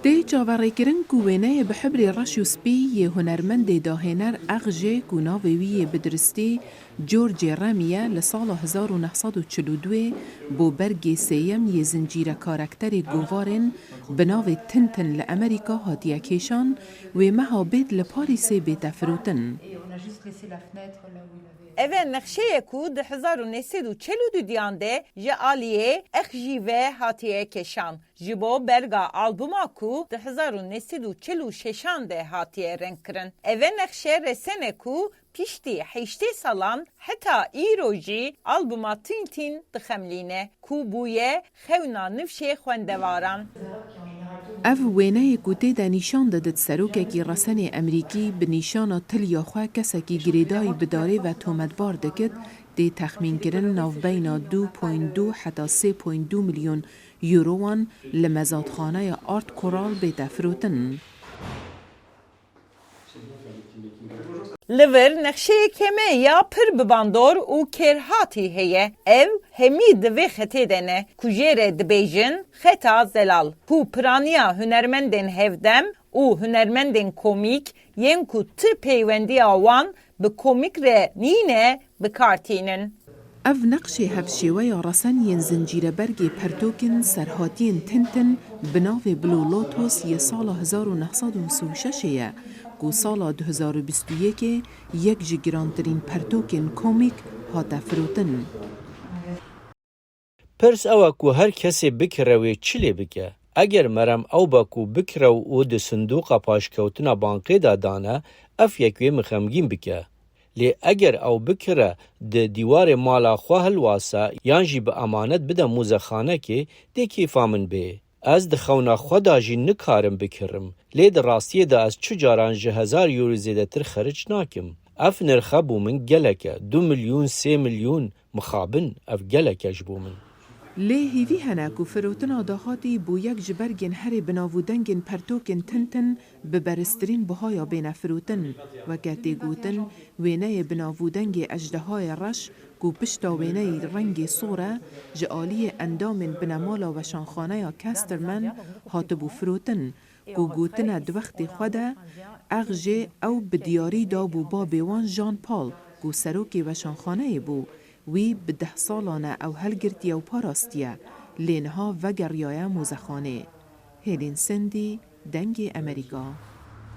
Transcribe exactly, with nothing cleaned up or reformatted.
Tê çaverêkirin ku wêneyê bi hibrê reş û spî yê hunermendê dahêner Exjê ku navê wî yê bi diristî George Remy ye, li sala hezar û neh sed û çil û duyê bo bergê sêyem yê zincîre karekterê govarên bi navê Tintin li Amerîka hatiye kêşan, wê meha bêt li Parîsê bête firotin. Ev e nexşeyê ku di hezar û neh sed û çil û dudiyan de ji aliyê Exjî ve hatiye kêşan. Ji bo berga albuma ku di hezar û neh sed û çil û şeşan de hatiye rengkirin. Ev e nexşe resene ku piştî heştê salan heta îro jî albuma Tintin dixemlîne ku bûye xewna nifşê xwendevaran. Ev wêneyê ku tê de nîşan didit serokekî resenê Emerîkî bi nîşana tiliya xwe kesekî girêdayî bi darê ve tometbar dikit, tê texmînkirin navbeyna du point du heta sê point du milyon Eurowan li mezatxaneya Art Coral bête firotin. Li vir nexşeyeke me ya pir bi bandor û kêrhatî heye. Ev hemî di vê xetê de ne ku jê re dibêjin Xeta Zelal, ku piraniya hunermendên hevdem û hunermendên komîk yên ku ti peywendiya wan bi komîk re nîne bi kar tînin. Ev neqşê hevşêweya resen yên zincîrebergê pertokên serhatiyên Tintin bi navê Blue Lotus yê sala hezar û neh sed û sî û şeş ê ye ku sala du hezar û bîst û yekê yek ji girantirîn pertokên komîk hate firotin. Pirs ew e ku her kesê bikire wê çi lê bike? Eger merem ew be ku bikire û di sindoqa paşkewtina bankê de dane, ev yek wê min xemgîn bike. Lê eger ew bikire di dîwarê mala xwe hilwase yan jî bi emanet bide mûzexanekê, dê kêfa min bê. Ez di xewna xwe de jî nikarim bikirim. Lê di rastiyê de ez çi caran ji hezar euro zêdetir xeric nakim. Ev nirx hebû min gelek e, du milyon, sê milyon, mixabin, ev gelek e ji bo min. Lê hêvî hene ku firotina dahatî bo yek ji bergên herê binav û dengên pertokên Tintin bi beriztirîn bihaya bêne firotin. Weke tê gotin, wêneyê binav û dengê ejdehayê reş ku pişta wêneyî rengê sor e, ji aliyê endamên binemala weşanxaneya Casterman hatibû firotin, ku gotine di wextê xwe de, Exjê ew bi diyarî dabû babê wan Jean Paul ku serokê weşanxaneyê bû. Wî bi deh salan e ew helgirtiye û parastiye, lê niha vegeriyaye mûzexanê. Hêlîn Sendî, Dengê Emerîka.